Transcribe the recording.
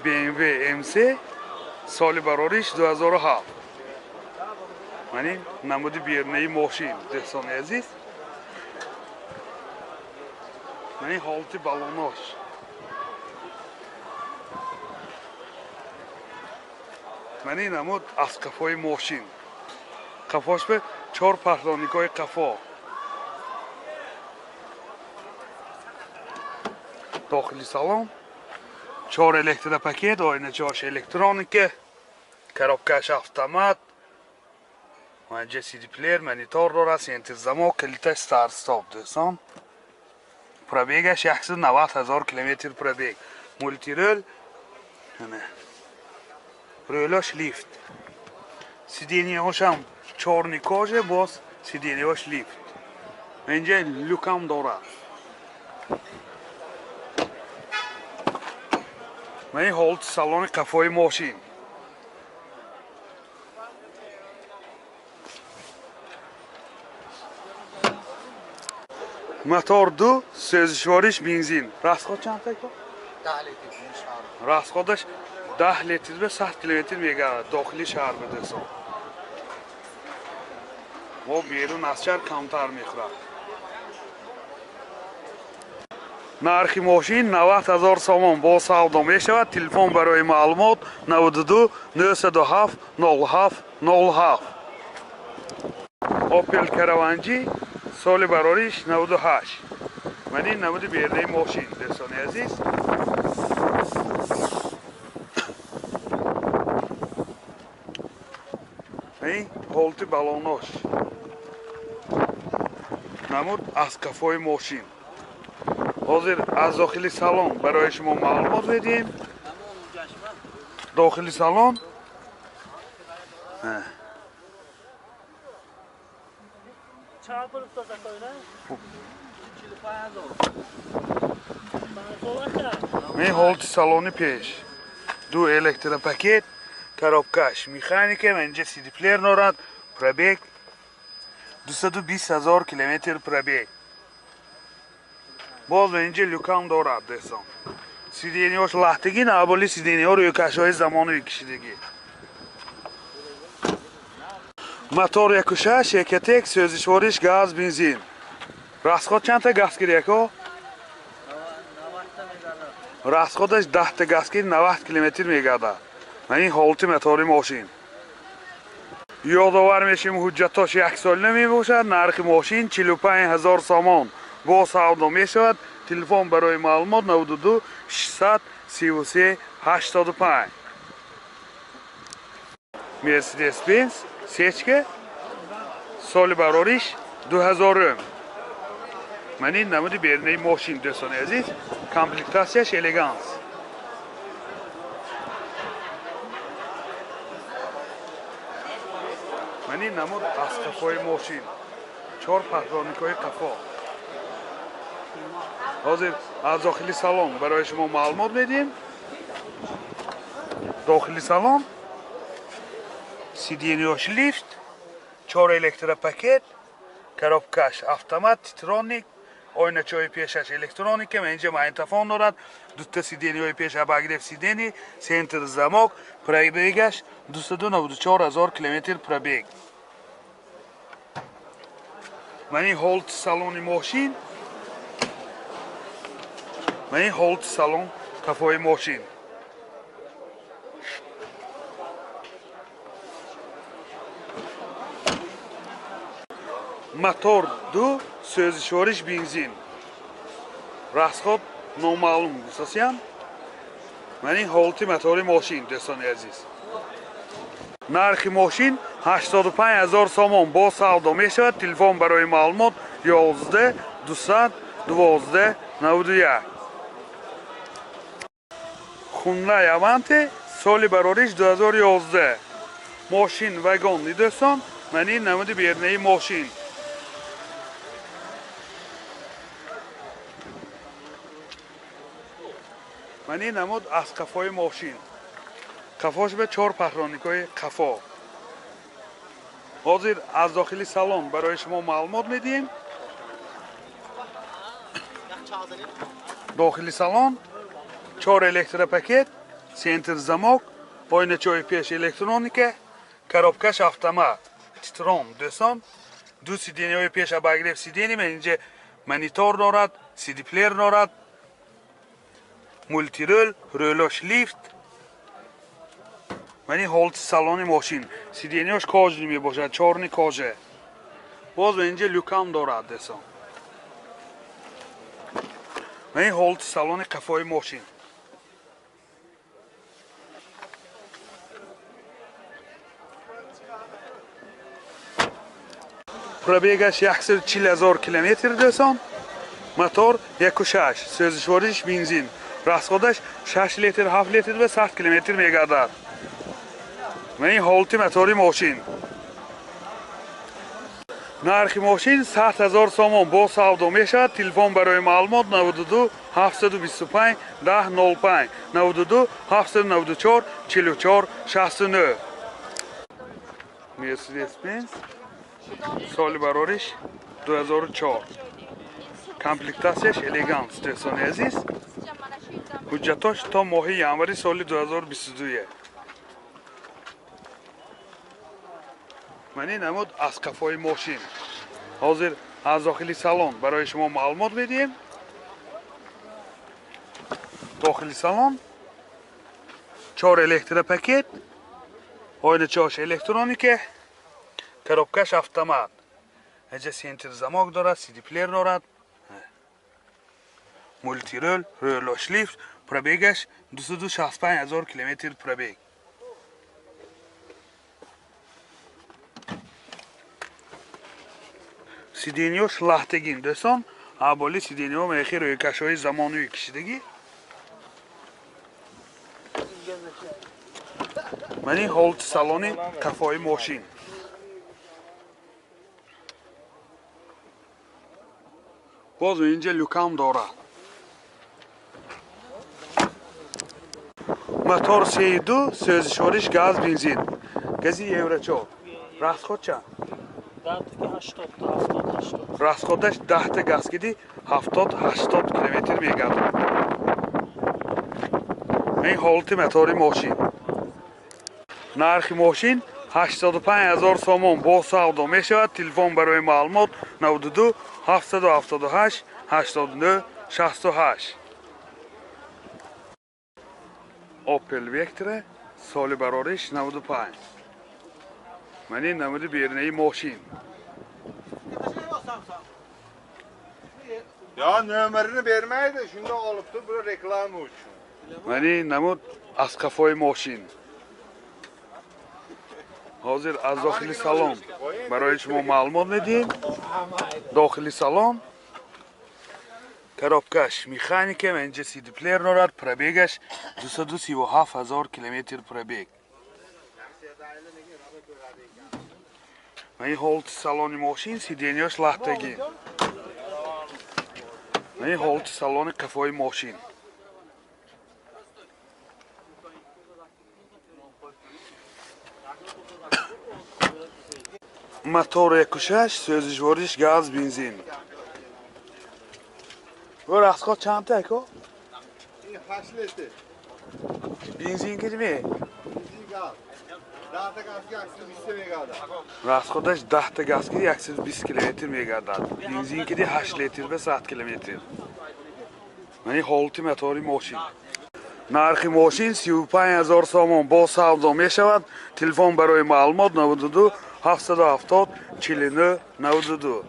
BMW M3 соли барориш 2007. Ман ин намуди берунаи мошин, дӯстони азиз. Ман ин ҳолати балонош. Ман ин намуд аз қафои мошин. Қафош ба 4 паҳлоникҳои қафо. Дохили салон 4 электропакет, оиначаҳош электроника, коробкаш автомат, манҷа CD плеер, монитор дорад, центр замок, калиташ старт-стоп, дӯстон. Пробегаш 190 ҳазор километр пробег. Мультирӯл, рӯлош лифт. Сиденьяҳошам чорни кожа, боз сиденьяҳош лифт. Инҷа люкам дорад. Ман ин ҳолати салони қафои мошин. Мотор 2, сӯзишвориш бензин. Расход чанд та? 10 литр шаҳр. Расходаш 10 литр ба 100 километр мегардад дохили шаҳр ба дӯстон. Мо берун аз шаҳр камтар мехӯрад. Нархи мошин 90 ҳазор сомон бо савдо мешавад. Телефон барои маълумот 92 907 07 07. Opel Caravan соли барориш 98. Ман ин намуди берунаи мошин, дӯстони азиз. Ин ҳолати балонош. Намуд аз қафои мошин. Ҳозир аз дохили салон барои шумо маълумот медиҳем. Дохили салон ин ҳолати салони пеш. Ду электропакет, коробкаш механика, инҷа CD плеер дорад, пробег 220 ҳазор километр пробег. Боз инҷа люкам дорад, дӯстон. Сиденьяҳош лахтагӣ, аболи сиденьяҳо рӯйкашҳои замонавӣ кишидагӣ. Мотор 1.6, Ecotec, сӯзишвориш газ, бензин. Расход чандта газ гири яко? Расходаш 10 та газ гири 90 километр мегардад. Ман ин ҳолати мотори мошин. Ёдовар мешем, ҳуҷҷатош як солина мебошад. Нархи мошин 45 ҳазор сомон бо савдо мешавад. Телефон барои маълумот 92 633 85. Mercedes-Benz сечка соли барориш 2000. Ман ин намуди берунаи мошин, дӯстони азиз. Комплектатсияш элеганс. Ман ин намуд аз қафои мошин. 4 паҳлоникҳои қафо. Ҳозир аз дохили салон барои шумо маълумот медиҳем. Дохили салон сиденьяш лифт, 4 электропакет, коробкаш автомат, титроник, оиначаҳои пешаш электроника, инҷа магнитофон дорад, дута сиденьяҳои пеш обогрев сиденьи, центр замок, пробегаш 294 ҳазор километр пробег. Ман ин ҳолати салони мошин. Ман ин ҳолати салон қафои мошин. Мотор 2, сӯзишвориш бензин. Расход номаълум гуфтасиям. Ман ин ҳолати мотори мошин, дӯстони азиз. Нархи мошин 85 ҳазор сомон бо савдо мешавад. Телефон барои маълумот 11 212 91. Hyundai Avante соли барориш 2011. Мошин вагон дӯстон. Ман ин намуди берунаи мошин. Ман ин намуд аз қафои мошин. Қафош ба 4 паҳлоникҳои қафо. Ҳозир аз дохили салон барои шумо маълумот медиҳем. Дохили салон 4 электропакет, Центр замок, ойначаҳои пеш электроника, коробкаш автомат. Титрон дӯстон, ду сиденьяҳои пеш обогрев сиденья, инҷа монитор дорад, CD-плеер дорад, мултирол, рӯлош лифт. Мани ҳолати салони мошин. Сиденьяш кожаный мебошад, чёрный кожа. Боз инҷа люкам дорад дӯстон. Мани ҳолати салони қафои мошин. Пробегаш 140 000 километр дӯстон. Мотор 1.6, сӯзишвориш бензин. Расходаш 6 литр, 7 литр ва 100 километр мегардад. Мани ҳолати мотори мошин. Нархи мошин 100 000 сомон бо савдо мешавад. Телефон барои маълумот 92 725 10 05 92 794 44 69. Mercedes-Benz соли барориш 2004. Комплектатсияш элеганс дӯстони азиз. Ҳуҷҷатош то моҳи январи соли 2022. Мани намуд аз қафои мошин. Ҳозир аз дохили салон барои шумо маълумот медиҳем. Дохили салон 4 электропакет, ойначаҳош электроника, коробкаш автомат. Инҷа центр замок дорад, CD-плеер дорад, мултирол, рӯлош лифт, пробегаш 265 000 километр пробег. Сиденьёш лаҳтагин дӯстон, аболи сиденьё мехи рӯйкашҳои замонавӣ кишидагӣ. Мани ҳолати салони қафои мошин. Боз инҷа люкам дорад. Мотор 3.2, сӯзишвориш газ, бензин. Гази Евро 4. Расход чанд? Расходаш 10 газ киди 70-80 километр мегардад. Ин ҳолати мотори мошин. Нархи мошин 85 000 сомон бо савдо мешавад. Телефон барои маълумот 92 778 89 68. Opel Vectra соли барориш 95. Мани намуди берунаи мошин. Ya nömrini bermaydi, shunda olibdi, bu reklama uchun. Мани намуд аз қафои мошин. Ҳозир аз дохили салон барои шумо маълумот медиҳем. Дохили салон коробкаш механика, инҷа CD-плеер дорад, пробегаш 237 000 километр пробег. Мани ҳолати салони мошин, сиденьяш лаҳтагӣ. Мани ҳолати салони қафои мошин. Мотор 1.6, сӯзишвориш газ, бензин. Бо расход чандта ако? 8 литр. Бензин кидми? Бензин газ. 10 та газга 120 мегардад. Расходаш 10 та газга 120 километр мегардад. Бензин киди 8 литр ба 100 километр. Мани ҳолати мотори мошин. Нархи мошин 35 000 сомон бо савдо мешавад. Телефон барои маълумот 92 770 49 92.